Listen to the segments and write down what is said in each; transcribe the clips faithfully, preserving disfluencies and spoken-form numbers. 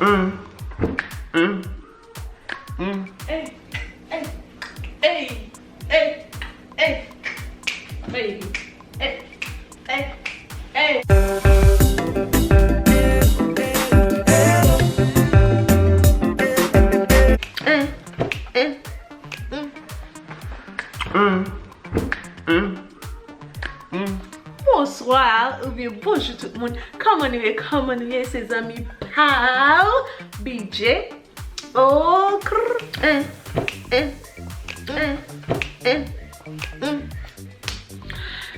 Mm. Mm. Mm. Hey, hey, hey, hey, hey, hey, hey, hey, hey. Mm, mm, mm. Mm, mm, mm. Bonswa oubyen bonjou tout moun. Kòman nou ye? Kòman nou ye? Se zanmi pa w, B J. Oh, krr, eh, eh, eh, eh, eh.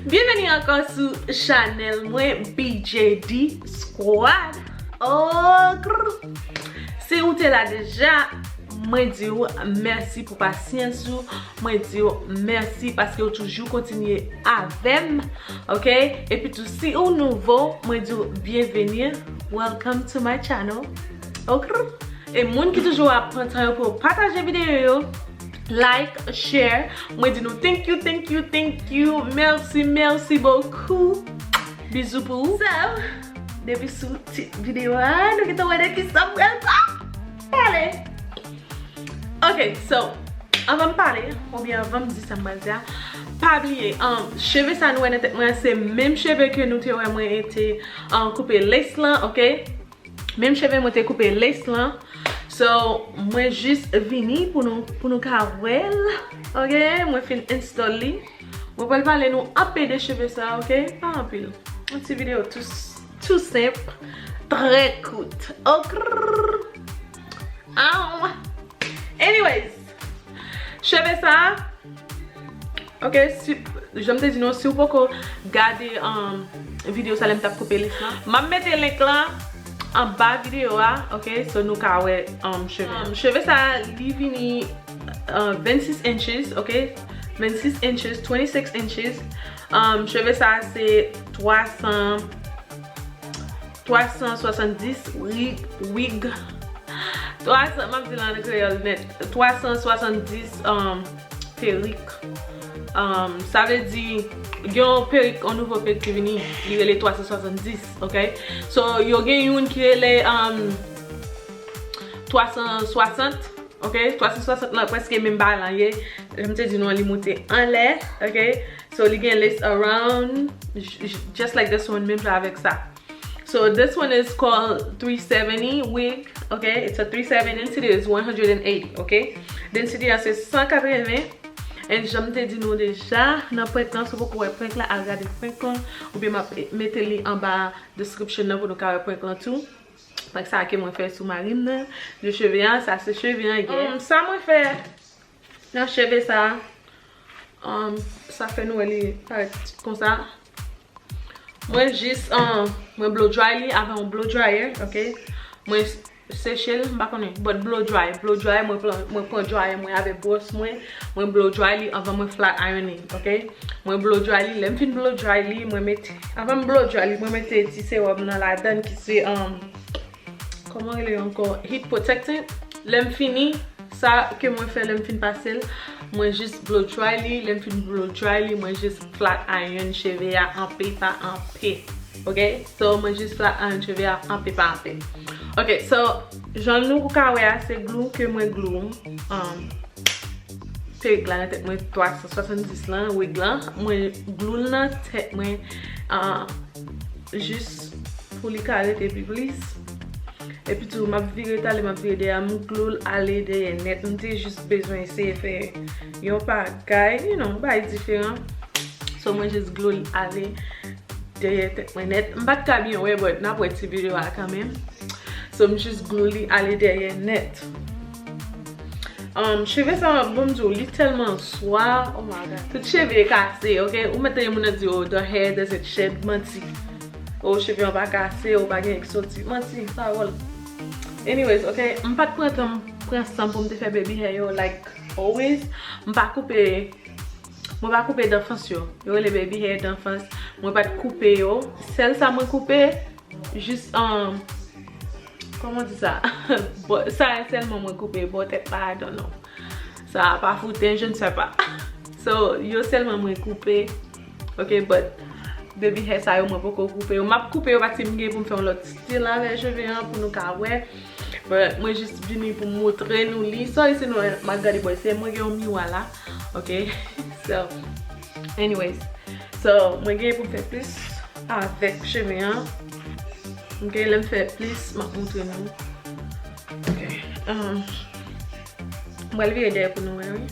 Byenveni ankò sou chanèl mwen, B J D Squad. Oh, krr. Si ou te la deja, mwen di w mèsi pou pasyans ou. Mwen di w mèsi paske ou toujou kontinye avè m, ok? Epi tou, si ou nouvo, mwen di w byenveni. Welcome to my channel. Ok? E moun ki toujou ap pran tan yo pou yo pataje videyo yo, like, share, mwen di nou thank you, thank you, thank you, merci, merci beaucoup. Bizou pou ou. So, depi sou tit videyo a, nou gentan wè de kisa m pral pale. Ok, so, anvan m pale, oubyen anvan m di sa m pral di a, pa bliye, um, cheve sa nou wè nan tèt mwen an, se menm cheve ke nou te wè mwen te, um, koupe lace lan, ok? Menm cheve mwen te koupe lace lan. So, mwen jis vini pou nou, pou nou ka wè l. Ok, mwen fin install li. Mwen pral pale nou anpe de cheve sa, ok? Pa anpil. Yon ti videyo tou, tou senp, trè kout. Ok. Aw. Anyways, cheve sa, ok, si, jan m te di nou, si w poko gade, um, videyo sa lè m t ap koupe lace lan, m ap mete link lan anba videyo a, ok, so nou ka wè, um, cheve. Um, cheve sa, li vini, uh, twenty-six inches, ok, twenty-six inches, twenty-six inches. Um, cheve sa se twa san, twa san swasanndis wig, wig. Twa san, m ap di l an kreyòl nèt. Twa san swasanndis, um, perik. Um, sa vle di, gen yon perik, yon nouvo perik ki vini, li rele twa san swasanndis, ok? So, yo gen youn ki rele, um, twa san swasant, ok? Twa san swasant lan prèske menm bagay lan ye. Jan m te di nou an, li moute anlè, ok? So, li gen lace around, j-, j-, just like this one, menm jan avèk sa. So, this one is called three seventy wig, ok? It's a three seventy, density is one hundred and eighty, ok? Density a se san katreven. And jan m te di nou deja, nan prank lan, si w poko wè prank la, al gade prank lan, oubyen m ap mete li anba description nan pou nou ka wè prank lan tou. Prank sa ke mwen fè sou mari m nan, de cheve a, sa se cheve an, yeah. Um, sa mwen fè nan cheve sa, um, sa fè nou wè li parèt konsa. Mwen jis, um, mwen blow dry li avè yon blow dryer, ok? Mwen seche l, m pa konnen, but blow dry, blow dry, mwen pran, mwen pran dryer mwen avè bwòs mwen, mwen blow dry li anvan mwen flat iron li, ok? Mwen blow dry li, lè m fin blow dry li, mwen mete, anvan m blow dry li, mwen mete ti sewòm nan ladan ki se, um, kòman rele yo ankò? Heat protectant. Lè m fini, sa ke mwen fè lè m fin pase l, mwen jis blow dry li. Lè m fin blow dry li, mwen jis flat iron cheve a anpe pa anpe. Ok? So, mwen jis flat iron cheve a anpe pa anpe. Ok, so, jan nou ka wè a, se glue ke mwen glue, um, perik la nan tèt mwen, twa san swasanndis lan, wig lan. Mwen glue l nan tèt mwen, uh, jis pou li ka rete pi plis. Epi tou, m ap vire talè, m ap vire dèyè, m glue l ale dèyè nèt. M te jis bezwen eseye fè yon bagay, you know, bagay diferan. So, mwen jis glue l ale dèyè tèt mwen nèt. M pa t ka byen wè, but n ap wè ti videyo a kanmenm. So, m jis glue li ale dèyè nèt. Um, cheve sa, bon, m di w, li tèlman swa, oh my God. Tout cheve kase, ok? Ou mèt tande moun nan di, oh, the hair doesn't shed, manti. Oh, cheve an pa kase, oh, pa gen ki soti, manti, pawòl. Anyways, ok, m pa t pran tan, pran san pou m te fè baby hair yo, like always. M pa koupe, mwen pa koupe d'enfance yo. Yo rele baby hair d'enfance. Mwen pa t koupe yo. Sèl sa mwen koupe, jis, um, kòman di sa? Bò, sa sèlman mwen koupe, bò tèt la, I don't know. Sa pa fouten, je ne sais pas. So, yo sèlman mwen koupe. Ok, but baby hair sa yo, mwen poko koupe yo. M ap koupe yo, paske m gen pou m fè yon lòt stil avè cheve an, pou nou ka wè. But mwen jis vini pou m montre nou li. Sorry si nou m ap gade bò, se mwen gen yon miwa la. Ok. So, anyways. So, mwen gen pou m fè plis avèk cheve an. Ok, lè m fè plis, m ap montre nou. Ok. Um, mwen vire dèyè pou nou wè, wi.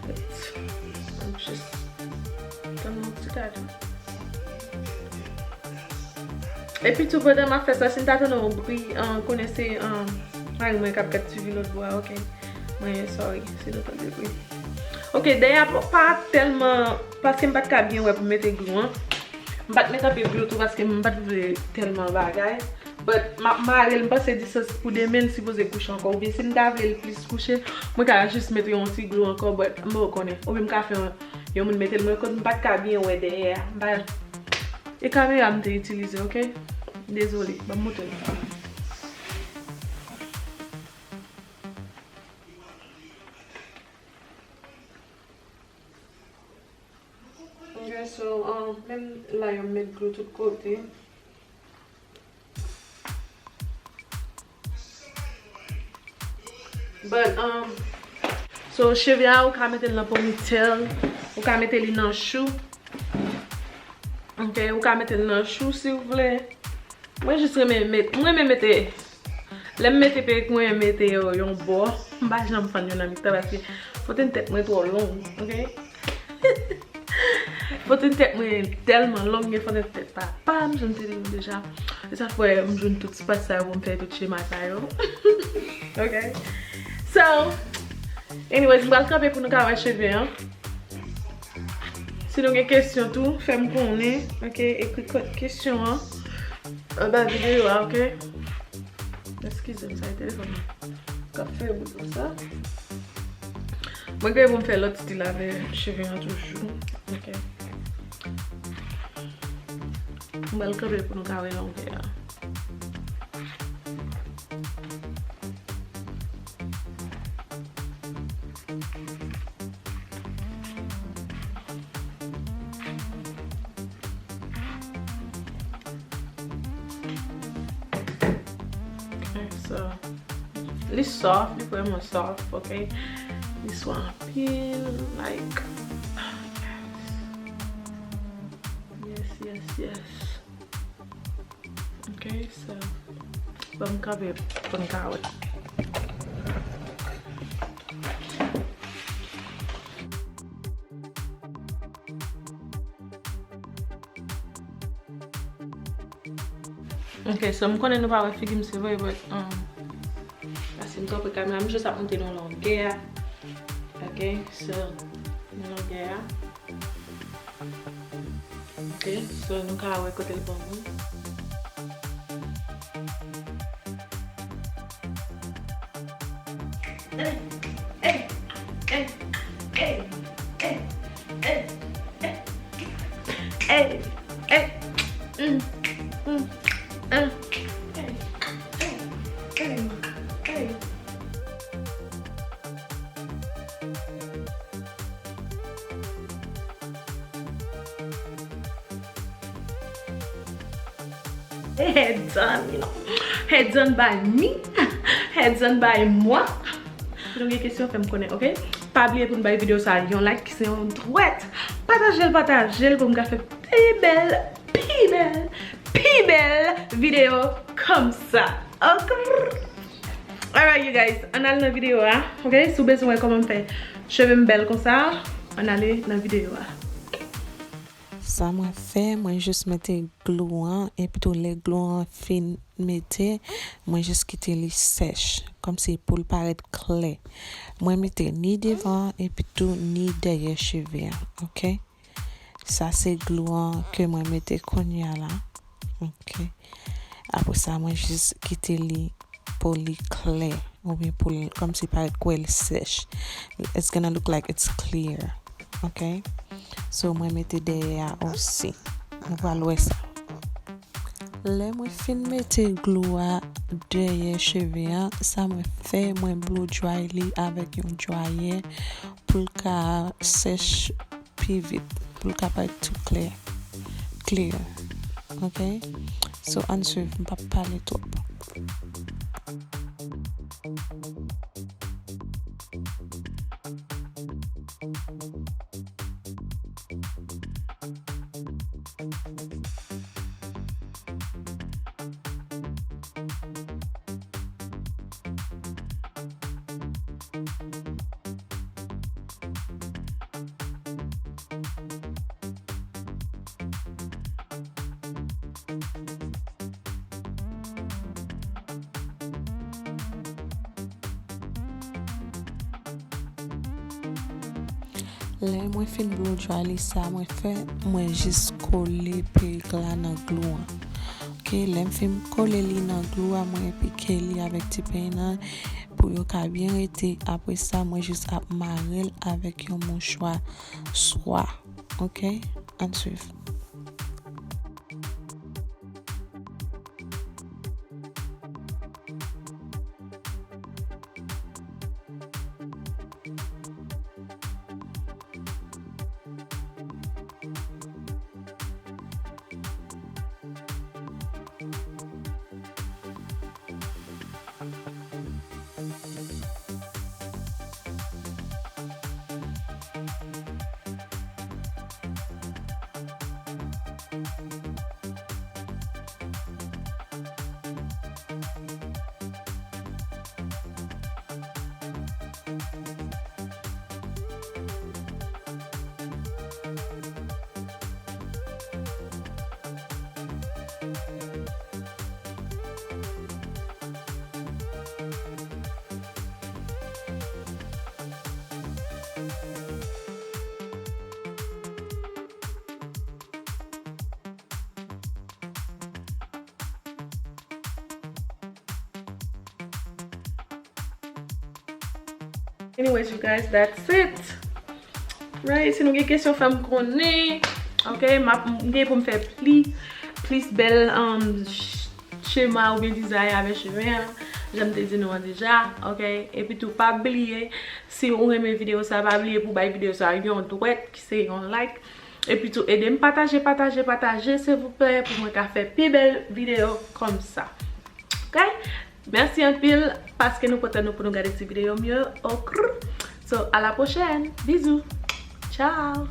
But, I'm just, tann yon ti gade. Epi tou, pandan m ap fè sa, si n ta tande yon bri, an, konnen se, an, mari mwen k ap gad T V lòt bò a, ok? Mwen, sorry, si nou tande bri. Ok, dèyè a pa, pa tèlman, paske m pa t ka byen wè pou m mete glou an. M pa t met anpil glou tou paske m pa t vle tèlman bagay. But, m ap mare l, m panse distans pou demen, l sipoze kouche ankò. Oubyen si m ta vle l plis kouche, mwen ka jis mete yon ti glou ankò, but m poko konnen. Oubyen m ka fè yon, yon moun mete l. Mwen, kot m pa t ka byen wè dèyè a. M pa E kamera m te itilize, ok? Dezole, ban m montre nou. Ok, so, um, menm la yo met glou tout kote. But, um, so, cheve a, ou ka mete l nan ponytail, ou ka mete li nan chou. Ok, ou ka mete l nan chou si w vle. Mwen jis renmen met, mwen renmen mete, lè m mete perik, mwen renmen mete yo yon bò. M pa janm fan yo nan mitan paske foten tèt mwen twò long, ok? Foten tèt mwen tèlman long, gen foten tèt papa m, jan m te di nou deja. E sa fè m jwenn tout espas sa yo pou m fè tout chema sa yo. Ok? So, anyways, m pral kanpe pou nou ka wè cheve an. Si nou gen kesyon tou, fè m konnen, ok? Ekri kèk kesyon an anba videyo a, ok? Eskize m, sa e telefòn mwen k ap fè bri konsa. Mwen gen pou m fè lòt stil avè cheve an toujou, ok? M pral kanpe pou nou ka wè longè a. Ok, so, li soft, li vrèman soft, ok? Li swa anpil, like, yes, yes, yes. Ok, so, ban m kanpe pou n ka wè. Ok, so m konnen nou pa wè figi m, se vre, but, um, paske m twò pre kamera, m jis ap montre nou longè a. Ok, so, longè a. Ok, so nou ka wè kote l ban mwen. Head done, you know. Head done by me. Head done by moi. Si nou gen kesyon, fè m konnen, ok? Pa bliye pou n bay videyo sa a yon like, ki se yon dwèt. Pataje l, pataje l pou m ka fè pi bèl, pi bèl, pi bèl videyo konsa. Ok? Alright, you guys, ann al nan videyo a, ok? Si w bezwen wè kòman m fè cheve m bèl konsa, ann ale nan videyo a. Sa mwen fè, mwen jis mete glou an, epi tou lè glou an fin mete, mwen jis kite li sèch, kòmsi pou l parèt klè. Mwen mete ni devan, epi tou ni dèyè cheve an, ok? Sa se glou an ke mwen mete kounye a la. Ok. Apre sa, mwen jis kite li pou li klè, oubyen pou l, kòmsi parèt kwè l sèch. It's gonna look like it's clear. Ok? So, mwen mete dèyè a osi. Nou pral wè sa. Lè mwen fin mete glou a dèyè cheve an, sa mwen fè, mwen blow dry li avèk yon dryer pou l ka sèch pi vit, pou l ka parèt tou klè, clear. Ok? So, ann swiv, m p ap pale twòp. Lè mwen fin blow dry li sa, mwen fè, mwen jis kole perik la nan glou an. Ok, lè m fin kole li nan glou a, mwen pike li avèk ti peny nan pou yo ka byen rete. Apre sa, mwen jis ap mare l avèk yon mouchwa swa. Ok, ann swiv. Anyways, you guys, that's it. Right, si nou gen kesyon, fè m konnen. Ok, m ap, m gen pou m fè pli, plis bèl, um, ch-, chema oubyen dizay avè cheve an, jan m te di nou an deja. Ok, epi tou, pa bliye, si ou renmen videyo sa, pa bliye pou bay videyo sa yon dwèt, ki se yon like. Epi tou, ede m pataje, pataje, pataje, silvouplè, pou mwen ka fè pi bèl videyo kòmsa. Ok? Mèsi anpil paske nou pran tan nou pou nou gade ti videyo m yo. Ok. So, à la prochaine. Bisous. Ciao.